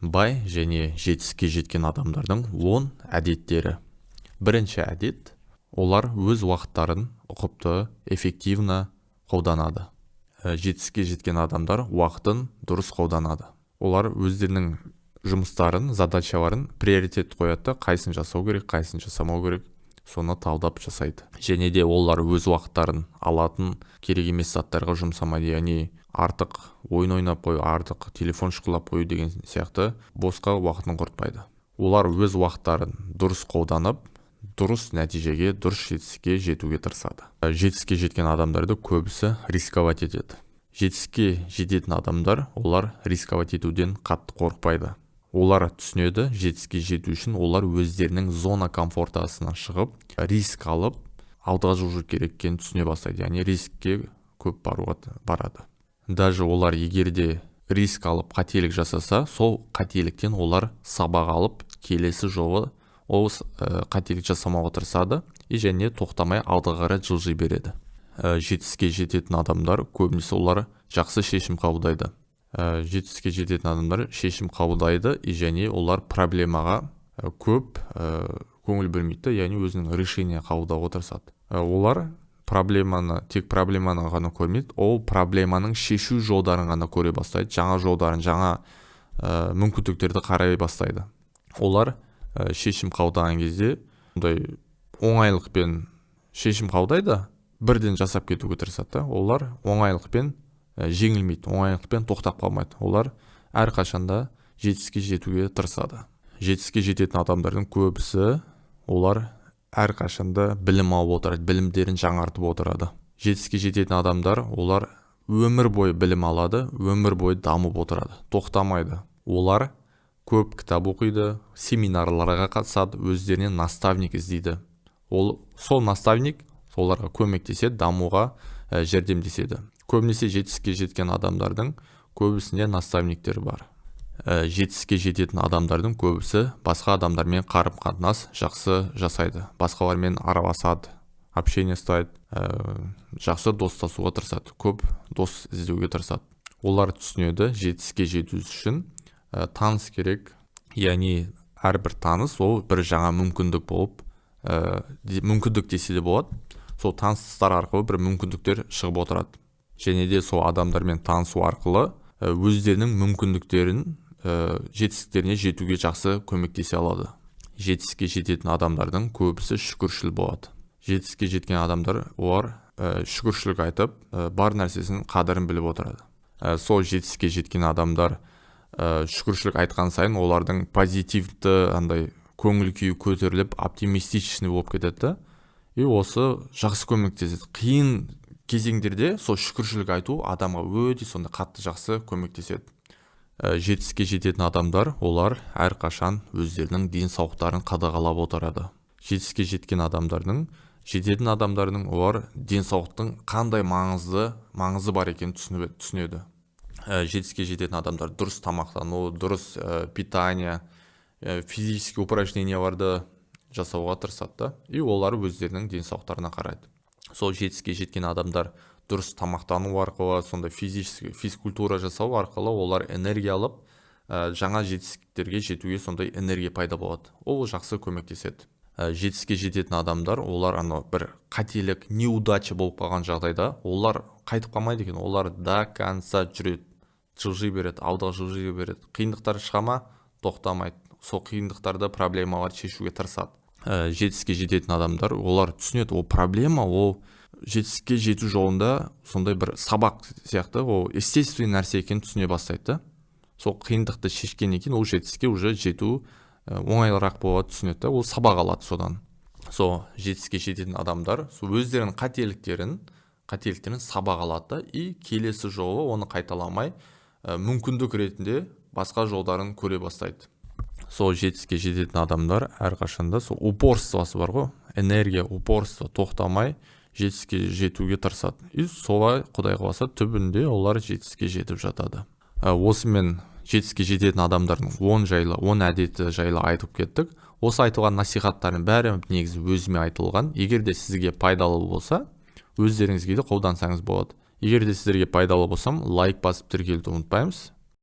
Бай және жетістікке жеткен адамдардың 10 әдеттері. Бірінші әдет: олар өз уақыттарын ұқыпты, эффективно қолданады. Жетістікке жеткен адамдар уақытын дұрыс қолданады. Олар өздерінің жұмыстарын, задачаларын приоритет қояды да, қайсысын жасау керек, қайсысын жасамау керек, соны талдап жасайды. Және де олар өз уақыттарын алатын керек емес заттарға жұмсамайды, яғни артық ойын ойнап қою, артық телефон шұқылап қою деген сияқты босқа уақытын құртпайды. Олар өз уақыттарын дұрыс қолданып, дұрыс нәтижеге, дұрыс жетістікке жетуге тырысады. Жетістікке жеткен адамдарды көбісі рисковать етеді. Жетістікке жететін адамдар, олар рисковать етуден қатты қорықпайды. Олар түсінеді, жетістікке жету үшін олар өздерінің зона комфортасынан шығып, риск алып, алдыға жылжу керек екенін түсіне бастайды, яғни рискке көп баруға барады. Даже олар егер де риск алып, қателік жасаса, сол қателіктен олар сабақ алып, келесі жолы ол қателік жасамауға тырысады и және тоқтамай алдыға қарай жылжи береді. Жетістікке жететін адамдар көбінесе олар жақсы шешім қабылдайды. Жетістікке жететін адамдар шешім қабылдайды и және олар проблемаға көп көңіл бөлмейді, яғни өзінің решение қабылдауға тырысады. Олар проблеманы, тек проблеманы ғана көрмейді, ол проблеманың шешу жолдарын ғана көре бастайды, жаңа жолдарын, жаңа мүмкіндіктерді қарай бастайды. Олар шешім қабылдаған кезде ондай оңайлықпен шешім қабылдайды, бірден жасап кетуге тырысады да. Олар оңайлықпен жеңілмейді, оңайлықпен тоқтап қалмайды. Олар әрқашанда жетістікке жетуге тырысады. Жетістікке жететін адамдардың көбісі, олар әрқашанда білім алып отырады, білімдерін жаңартып отырады. Жетістікке жететін адамдар, олар өмір бойы білім алады, өмір бойы дамып отырады, тоқтамайды. Олар көп кітап оқиды, семинарларға қатысады, өздеріне наставник іздейді. Ол сол наставник оларға көмектеседі, дамуға жәрдемдеседі. Көбінесе жетістікке жеткен адамдардың көбісінде наставниктер бар. Жетістікке жететін адамдардың көбісі басқа адамдармен қарым қатынас жақсы жасайды, басқалармен араласады, общение ұстайды, жақсы достасуға тырысады, көп дос іздеуге тырысады. Олар түсінеді, жетістікке жету үшін таныс керек, яғни әрбір таныс ол бір жаңа мүмкіндік болып, мүмкіндік десе де болады. Сол таныстар арқылы бір мүмкіндіктер шығып отырады және де сол адамдармен танысу арқылы өздерінің мүмкіндіктерін, жетістіктеріне жетуге жақсы көмектесе алады. Жетістікке жететін адамдардың көбісі шүкіршіл болады. Жетістікке жеткен адамдар, олар шүкіршілік айтып, бар нәрсесінің қадірін біліп отырады. Сол жетістікке жеткен адамдар шүкіршілік айтқан сайын олардың позитивті андай көңіл күйі көтеріліп, оптимистичный болып кетеді да, и осы жақсы көмектеседі. Қиын кезеңдерде сол шүкіршілік айту адамға өте сондай қатты жақсы көмектеседі. Жетістікке жететін адамдар, олар әрқашан өздерінің денсаулықтарын қадағалап отырады. Жетістікке жеткен адамдардың, жететін адамдардың, олар денсаулықтың қандай маңызы бар екенін түсінеді. Жетістікке жететін адамдар дұрыс тамақтану, дұрыс питание, физический упражненияларды жасауға тырысады да, и олар өздерінің денсаулықтарына қарайды. Сол жетістікке жеткен адамдар дұрыс тамақтану арқылы, сондай физический физкультура жасау арқылы олар энергия алып, жаңа жетістіктерге жетуге сондай энергия пайда болады, ол жақсы көмектеседі. Жетістікке жететін адамдар, олар анау бір қателік, неудача болып қалған жағдайда олар қайтып қалмайды екен. Олар до конца жүреді, жылжи береді, алдыға жылжи береді. Қиындықтар шыға ма, тоқтамайды, сол қиындықтарды, проблемаларды шешуге тырысады. Жетістікке жететін адамдар, олар түсінеді, ол проблема, ол жетістікке жету жолында сондай бір сабақ сияқты, ол естественный нәрсе екенін түсіне бастайды да. Сол қиындықты шешкеннен кейін ол жетістікке уже жету оңайырақ болады, түсінеді да, ол сабақ алады содан. Сол жетістікке жететін адамдар сол өздерінің қателіктерін сабақ алады да, и келесі жолы оны қайталамай, мүмкіндік ретінде басқа жолдарын көре бастайды. Сол жетістікке жететін адамдар әрқашанда сол упорствосы бар ғой, энергия, упорство, тоқтамай жетістікке жетуге тырысады, и солай, құдай қаласа, түбінде олар жетістікке жетіп жатады. Осымен жетістікке жететін адамдардың 10 жайлы, 10 әдеті жайлы айтып кеттік. Осы айтылған насихаттардың бәрі негізі өзіме айтылған. Егер де сізге пайдалы болса, өздеріңізге де қолдансаңыз болады. Егер де сіздерге пайдалы болсам, лайк басып, тіркелуді ұмытпаймыз.